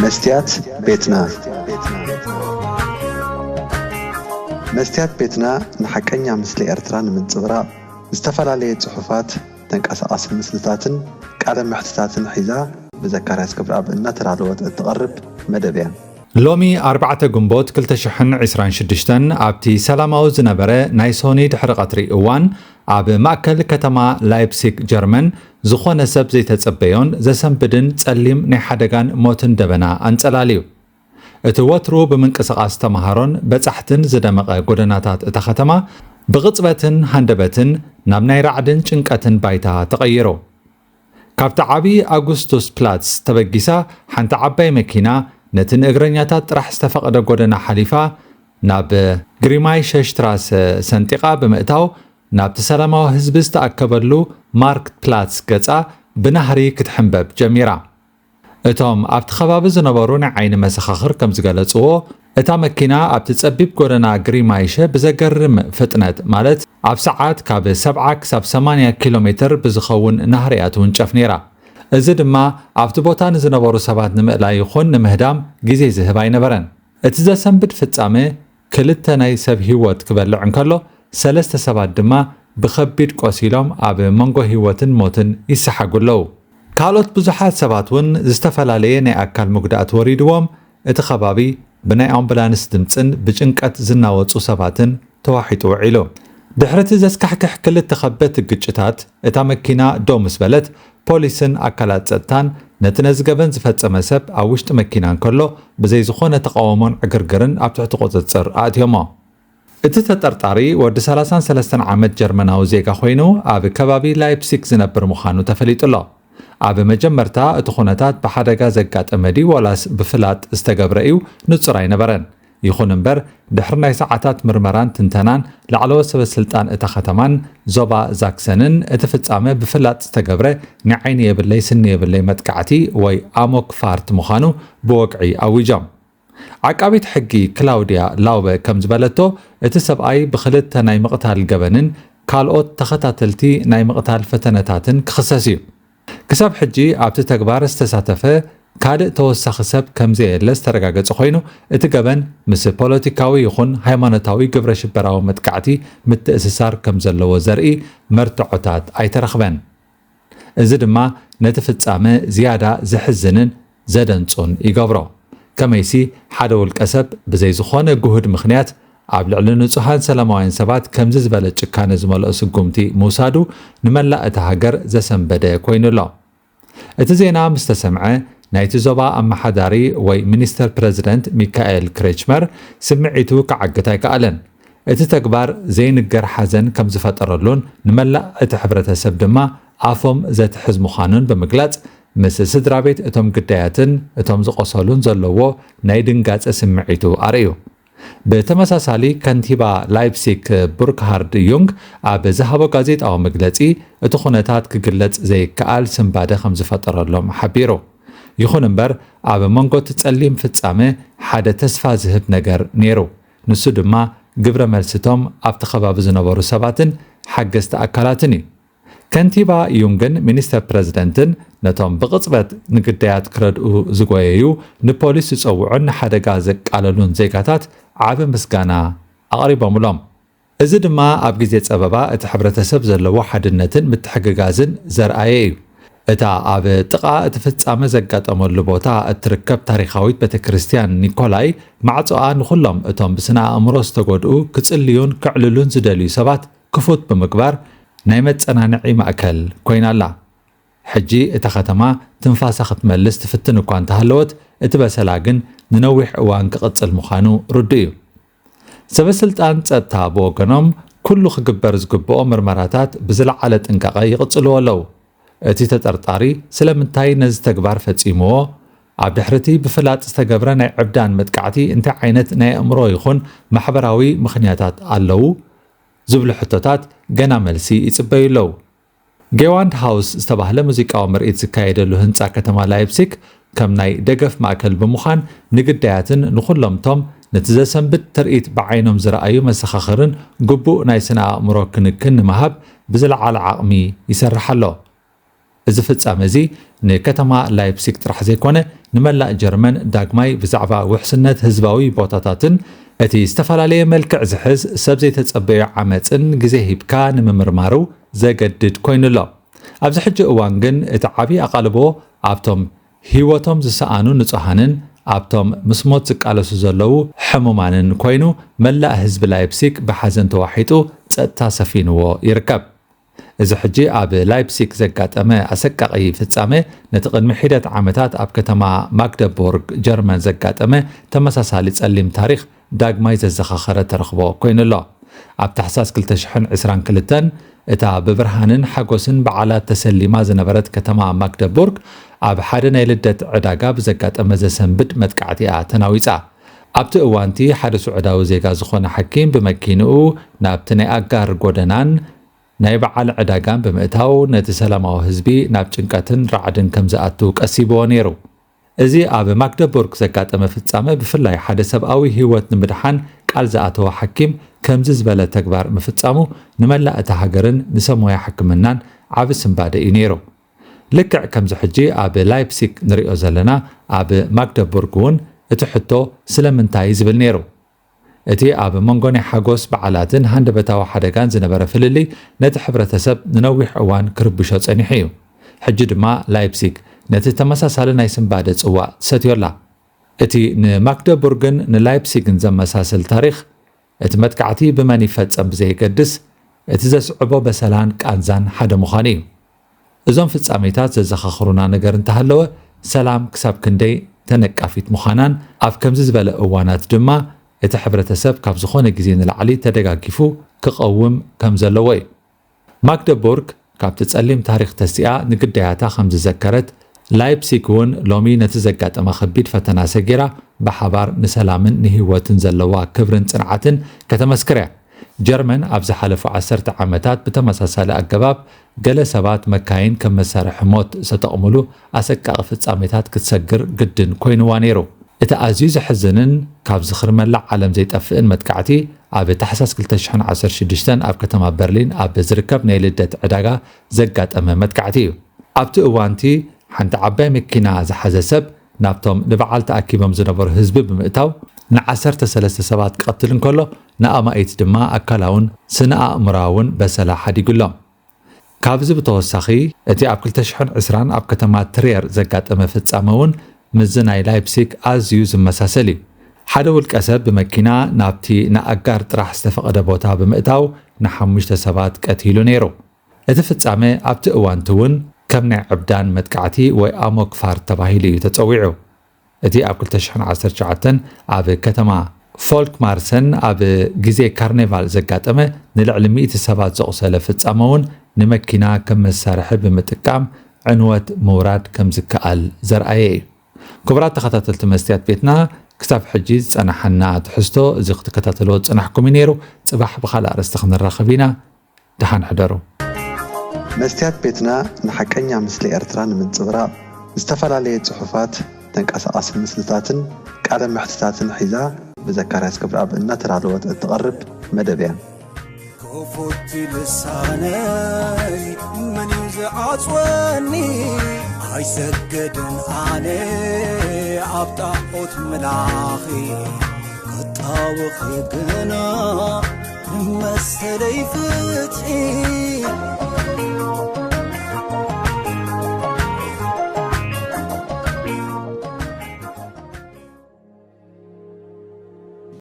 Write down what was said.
መስትያት ቤትና። መስትያት ቤትና ንሓቀኛ ምስሊ ኤርትራ ንምንጽብራቕ፣ ዝተፈላለየ ጽሑፋት፣ ተንቀሳቓሲ ምስልታትን ቃለ መሕትታትን ሒዛ ብዘካርያስ ክብረኣብ እናተዳለወት እትቐርብ መደብ እያ። ሎሚ ኣርባዕተ ግንቦት ክልተ ሽሕን ዕስራን ሽዱሽተን ኣብቲ ሰላማዊ ዝነበረ ናይ ሶኒ ድሕሪ ቀትሪ እዋን፣ ኣብ ማእከል ከተማ ላይፕሲግ ጀርመን፣ ዝኾነ ሰብ ዘይተጸበዮን ዘሰንብድን ጸሊም ናይ ሓደጋን ሞትን ደበና ኣንጸላልዩ። እቲ ወትሩ ብምንቅስቓስ ተመሃሮን በጻሕትን ዝደመቐ ጎደናታት እታ ከተማ፣ ብቕጽበትን ሃንደበትን ናብ ናይ ራዕድን ጭንቀትን ባይታ ተቐይሩ። ካብቲ ዓቢ ኣጉስቱስ ፕላትስ ተበጊሳ፣ ሓንቲ ዓባይ መኪና ነቲ ንእግረኛታት ጥራሕ ዝተፈቕደ ጎደና ሓሊፋ፣ ናብ ግሪማይሸ ሽትራሰ ሰንጢቓ ብምእታው፣ ናብቲ ሰላማዊ ህዝቢ ዝተኣከበሉ ማርክት ፕላትስ ገጻ ብናህሪ ክትሕንበብ ጀሚራ። እቶም ኣብቲ ከባቢ ዝነበሩ ናይ ዓይኒ መሰኻኽር ከም ዝገለጽዎ፣ እታ መኪና ኣብቲ ጸቢብ ጎደና ግሪማይሸ ብዘገርም ፍጥነት፣ ማለት ኣብ ሰዓት ካብ ሰብዓ ክሳብ ሰማንያ ኪሎ ሜትር ብዝኸውን ናህሪ እያ ትውንጨፍ ነይራ። እዚ ድማ ኣብቲ ቦታ ንዝነበሩ ሰባት ንምእላይ ይኹን ንምህዳም ግዜ ዝህብ ኣይነበረን። እቲ ዘሰንብድ ፍጻመ ክልተ ናይ ሰብ ህይወት ክበልዕ እንከሎ፣ ሰለስተ ሰባት ድማ ብኸቢድ ቆሲሎም ኣብ መንጎ ህይወትን ሞትን ይሰሓጉ ኣለዉ። ካልኦት ብዙሓት ሰባት እውን ዝተፈላለየ ናይ ኣካል መጉዳእቲ ወሪድዎም፣ እቲ ከባቢ ብናይ ኣምቡላንስ ድምጽን ብጭንቀት ዝናወጹ ሰባትን ተዋሒጡ ውዒሉ። ድሕሪ እቲ ዘስካሕክሕ ክልተ ከበድቲ ግጭታት፣ እታ መኪና ደው ምስ በለት፣ ፖሊስን ኣካላት ጸጥታን ነቲ ነዚ ገበን ዝፈጸመ ሰብ ኣብ ውሽጢ መኪና እንከሎ ብዘይ ዝኾነ ተቓውሞን ዕግርግርን ኣብ ትሕቲ ቁጽጽር ኣእትዮሞ። እቲ ተጠርጣሪ ወዲ ሰላሳን ሰለስተን ዓመት ጀርመናዊ ዜጋ ኮይኑ፣ ኣብ ከባቢ ላይፕሲግ ዝነብር ምዃኑ ተፈሊጡ ኣሎ። ኣብ መጀመርታ እቲ ኩነታት ብሓደጋ ዘጋጠመ ድዩ ዋላስ ብፍላጥ ዝተገብረ እዩ ንጹር ኣይነበረን። ይኹን እምበር፣ ድሕሪ ናይ ሰዓታት ምርመራን ትንተናን፣ ላዕለዎት ሰበ ስልጣን እታ ከተማን ዞባ ዛክሰንን እቲ ፍጻመ ብፍላጥ ዝተገብረ ናይ ዓይኒ የብለይ ስኒ የብለይ መጥቃዕቲ ወይ ኣሞክ ፋርት ምዃኑ ብወግዒ ኣዊጆም። ዓቃቢት ሕጊ ክላውድያ ላውበ ከም ዝበለቶ፣ እቲ ሰብኣይ ብኽልተ ናይ ምቕታል ገበንን ካልኦት ተኸታተልቲ ናይ ምቕታል ፈተነታትን ክኽሰስ እዩ። ክሳብ ሕጂ ኣብቲ ተግባር ዝተሳተፈ ካልእ ተወሳኺ ሰብ ከም ዘየለ ዝተረጋገጸ ኮይኑ፣ እቲ ገበን ምስ ፖለቲካዊ ይኹን ሃይማኖታዊ ግብረ ሽበራዊ መጥቃዕቲ ምትእስሳር ከም ዘለዎ ዘርኢ መርትዖታት ኣይተረኽበን። እዚ ድማ ነቲ ፍጻመ ዝያዳ ዘሕዝንን ዘደንጹን ይገብሮ። ከመይሲ፣ ሓደ ውልቀ ሰብ ብዘይ ዝኾነ ግሁድ ምኽንያት ኣብ ልዕሊ ንጹሃን ሰላማውያን ሰባት ከምዚ ዝበለ ጭካነ ዝመልኦ ስጉምቲ ምውሳዱ ንመላእ እታ ሃገር ዘሰንበደ ኮይኑ ኣሎ። እቲ ዜና ምስ ተሰምዐ፣ ናይቲ ዞባ ኣመሓዳሪ ወይ ሚኒስተር ፕረዚደንት ሚካኤል ክሬችመር ስምዒቱ ክዓግት ኣይከኣለን። እቲ ተግባር ዘይንገር ሓዘን ከም ዝፈጠረሉን ንመላእ እቲ ሕብረተሰብ ድማ ኣፎም ዘትሕዝ ምዃኑን ብምግላጽ፣ ምስ ስድራ ቤት እቶም ግዳያትን እቶም ዝቖሰሉን ዘለዎ ናይ ድንጋጸ ስምዒቱ ኣርእዩ። ብተመሳሳሊ፣ ከንቲባ ላይፕሲክ ቡርክሃርድ ዩንግ ኣብ ዝሃቦ ጋዜጣዊ መግለጺ፣ እቲ ኩነታት ክግለጽ ዘይከኣል ስንባደ ከም ዝፈጠረሎም ሓቢሩ። ይኹን እምበር፣ ኣብ መንጎ እቲ ጸሊም ፍጻመ ሓደ ተስፋ ዝህብ ነገር ነይሩ። ንሱ ድማ ግብረ መልስቶም ኣብቲ ከባቢ ዝነበሩ ሰባትን ሓገዝቲ ኣካላትን እዩ። ከንቲባ ዩንግን ሚኒስተር ፕረዚደንትን ነቶም ብቕጽበት ንግዳያት ክረድኡ ዝጎየዩ፣ ንፖሊስ ዝጸውዑን ንሓደጋ ዘቃለሉን ዜጋታት ዓቢ ምስጋና ኣቕሪቦምሎም። እዚ ድማ ኣብ ግዜ ጸበባ እቲ ሕብረተሰብ ዘለዎ ሓድነትን ምትሕግጋዝን ዘርኣየ እዩ። እታ ኣብ ጥቓ እቲ ፍጻመ ዘጋጠመሉ ቦታ እትርከብ ታሪኻዊት ቤተ ክርስቲያን ኒኮላይ፣ ማዕጾኣ ንኹሎም እቶም ብስነ ኣእምሮ ዝተጎድኡ ክጽልዩን ክዕልሉን ዝደልዩ ሰባት ክፉት ብምግባር ናይ መጸናንዒ ማእከል ኮይና ኣላ። ሕጂ እታ ከተማ ትንፋሳ ክትመልስ ትፍትን እኳ እንተሃለወት፣ እቲ በሰላ ግን ንነዊሕ እዋን ክቕጽል ምዃኑ ርዱእ እዩ። ሰበ ስልጣን ጸጥታ ብወገኖም፣ ኩሉ ክግበር ዝግብኦ ምርመራታት ብዝለዓለ ጥንቃቐ ይቕጽልዎ ኣለዉ። እቲ ተጠርጣሪ ስለምንታይ ነዚ ተግባር ፈጺምዎ፣ ኣብ ድሕሪቲ ብፍላጥ ዝተገብረ ናይ ዕብዳን መጥቃዕቲ እንታይ ዓይነት ናይ ኣእምሮ ይኹን ማሕበራዊ ምኽንያታት ኣለዉ ዝብሉ ሕቶታት ገና መልሲ ይጽበዩ ኣለዉ። ጌዋንድ ሃውስ ዝተባህለ ሙዚቃዊ ምርኢት ዝካየደሉ ህንጻ ከተማ ላይፕሲክ ከም ናይ ደገፍ ማእከል ብምዃን ንግዳያትን ንኹሎምቶም ነቲ ዘሰንብድ ትርኢት ብዓይኖም ዝረኣዩ መሰኻኽርን ግቡእ ናይ ስነ ኣእምሮ ክንክን ንምሃብ ብዝለዓለ ዓቕሚ ይሰርሕ ኣሎ። እዚ ፍጻመ እዚ ንከተማ ላይፕሲክ ጥራሕ ዘይኮነ፣ ንመላእ ጀርመን ዳግማይ ብዛዕባ ውሕስነት ህዝባዊ ቦታታትን እቲ ዝተፈላለየ መልክዕ ዝሕዝ ሰብ ዘይተጸበዮ ዓመጽን ግዜ ሂብካ ንምምርማሩ ዘገድድ ኮይኑ ኣሎ። ኣብዚ ሕጂ እዋን ግን እቲ ዓቢ ኣቓልቦ ኣብቶም ህይወቶም ዝሰኣኑ ንጹሃንን ኣብቶም ምስ ሞት ዝቃለሱ ዘለዉ ሕሙማንን ኮይኑ፣ መላእ ህዝቢ ላይፕሲክ ብሓዘን ተዋሒጡ ጸጥታ ሰፊንዎ ይርከብ። እዚ ሕጂ ኣብ ላይፕሲክ ዘጋጠመ ኣሰቃቒ ፍጻመ፣ ነቲ ቅድሚ ሒደት ዓመታት ኣብ ከተማ ማግደቦርግ ጀርመን ዘጋጠመ ተመሳሳሊ ጸሊም ታሪኽ ዳግማይ ዘዘኻኸረ ተረኽቦ ኮይኑ ኣሎ። ኣብ ታሕሳስ ክልተ ሽሕን ዕስራን ክልተን፣ እታ ብብርሃንን ሓጎስን በዓላት ተሰሊማ ዝነበረት ከተማ ማግደቡርግ፣ ኣብ ሓደ ናይ ልደት ዕዳጋ ብዘጋጠመ ዘሰንብድ መጥቃዕቲ እያ ተናዊጻ። ኣብቲ እዋንቲ ሓደ ስዑዳዊ ዜጋ ዝኾነ ሓኪም ብመኪንኡ ናብቲ ናይ ኣጋር ጎደናን ናይ በዓል ዕዳጋን ብምእታው፣ ነቲ ሰላማዊ ህዝቢ ናብ ጭንቀትን ራዕድን ከም ዝኣቱ ቀሲብዎ ነይሩ። እዚ ኣብ ማግደቡርግ ዘጋጠመ ፍጻመ፣ ብፍላይ ሓደ ሰብኣዊ ህይወት ንምድሓን ቃል ዝኣተወ ሓኪም፣ ከምዚ ዝበለ ተግባር ምፍጻሙ፣ ንመላእ እታ ሃገርን ንሰብ ሞያ ሕክምናን ዓቢ ስንባደ እዩ ነይሩ። ልክዕ ከምዚ ሕጂ ኣብ ላይፕሲክ ንሪኦ ዘለና፣ ኣብ ማግደቡርግ እውን እቲ ሕቶ ስለምንታይ ዝብል ነይሩ። እቲ ኣብ መንጎ ናይ ሓጎስ በዓላትን ሃንደበታዊ ሓደጋን ዝነበረ ፍልልይ፣ ነቲ ሕብረተሰብ ንነዊሕ እዋን ክርብሾ ጸኒሑ እዩ። ሕጂ ድማ ላይፕሲግ ነቲ ተመሳሳሊ ናይ ስንባደ ጽዋእ ትሰትዮ ኣላ። እቲ ንማግደቡርግን ንላይፕሲግን ዘመሳስል ታሪኽ፣ እቲ መጥቃዕቲ ብመን ይፈጸም ብዘየገድስ፣ እቲ ዘስዕቦ በሰላን ቃንዛን ሓደ ምዃኑ እዩ። እዞም ፍጻሜታት ዘዘኻኽሩና ነገር እንተሃለወ፣ ሰላም ክሳብ ክንደይ ተነቃፊት ምዃናን፣ ኣብ ከምዚ ዝበለ እዋናት ድማ እቲ ሕብረተሰብ ካብ ዝኾነ ግዜ ንላዕሊ ተደጋጊፉ ክቐውም ከም ዘለዎ እዩ። ማግደቡርግ ካብቲ ጸሊም ታሪኽ ተሲኣ ንግዳያታ ከም ዝዘከረት፣ ላይፕሲግ እውን ሎሚ ነቲ ዘጋጠማ ከቢድ ፈተና ሰጊራ ብሓባር ንሰላምን ንህይወትን ዘለዋ ክብርን ጽንዓትን ከተመስክር እያ። ጀርመን ኣብ ዝሓለፉ ዓሰርተ ዓመታት ብተመሳሳሊ ኣገባብ ገለ ሰባት መካይን ከም መሳርሒ ሞት ዝተጠቕምሉ ኣሰቃቒ ፍጻሜታት ክትሰግር ግድን ኮይንዋ ነይሩ። እቲ ኣዝዩ ዘሕዝንን ካብ ዝኽሪ መላእ ዓለም ዘይጠፍእን መጥቃዕቲ፣ ኣብ ታሕሳስ ክልተ ሽሕን ዓሰርተ ሽዱሽተን ኣብ ከተማ በርሊን ኣብ ዝርከብ ናይ ልደት ዕዳጋ ዘጋጠመ መጥቃዕቲ እዩ። ኣብቲ እዋንቲ፣ ሓንቲ ዓባይ መኪና ዝሓዘ ሰብ ናብቶም ንበዓል ተኣኪቦም ዝነበሩ ህዝቢ ብምእታው፣ ንዓሰርተ ሰለስተ ሰባት ክቐትል እንከሎ፣ ንኣማኢት ድማ ኣካላውን ስነ ኣእምሮኣውን በሰላ ሓዲጉሎም። ካብዚ ብተወሳኺ፣ እቲ ኣብ ክልተ ሽሕን ዕስራን ኣብ ከተማ ትሬር ዘጋጠመ ፍጻመ እውን ምስዚ ናይ ላይፕሲግ ኣዝዩ ዝመሳሰል እዩ። ሓደ ውልቀ ሰብ ብመኪና ናብቲ ንኣጋር ጥራሕ ዝተፈቐደ ቦታ ብምእታው ንሓሙሽተ ሰባት ቀቲሉ ነይሩ። እቲ ፍጻመ ኣብቲ እዋንቲ እውን ከም ናይ ዕብዳን መጥቃዕቲ ወይ ኣሞክፋር ተባሂሉ እዩ ተጸዊዑ። እቲ ኣብ ክልተ ሽሕን ዓሰርተ ትሽዓተን ኣብ ከተማ ፎልክማርሰን ኣብ ግዜ ካርኔቫል ዘጋጠመ ንልዕሊ ሚእቲ ሰባት ዘቑሰለ ፍጻመ እውን ንመኪና ከም መሳርሒ ብምጥቃም ዕንወት ምውራድ ከም ዝከኣል ዘርኣየ እዩ። ክቡራት ተኸታተልቲ መስትያት ቤትና፣ ክሳብ ሕጂ ዝጸናሓና ትሕዝቶ እዚ ክትከታተልዎ ዝጸናሕኩም እዩ ነይሩ። ጽባሕ ብኻልእ ኣርእስቲ ክንራኸብ ኢና። ደሓን ሕደሩ። መስትያት ቤትና ንሓቀኛ ምስሊ ኤርትራ ንምንጽብራቕ ዝተፈላለየ ጽሑፋት፣ ተንቀሳቓሲ ምስልታትን ቃለ መሕትታትን ሒዛ ብዘካርያስ ክብረኣብ እናተዳለወት እትቐርብ መደብ እያ። ክፉት ልሳነይ መን እዩ ዝዓጽወኒ? ኣይሰግድን ኣነ ኣብ ጣዖት ምላኺ፣ ክጣወኺ ግና ንመሰለይ ፍትሒ።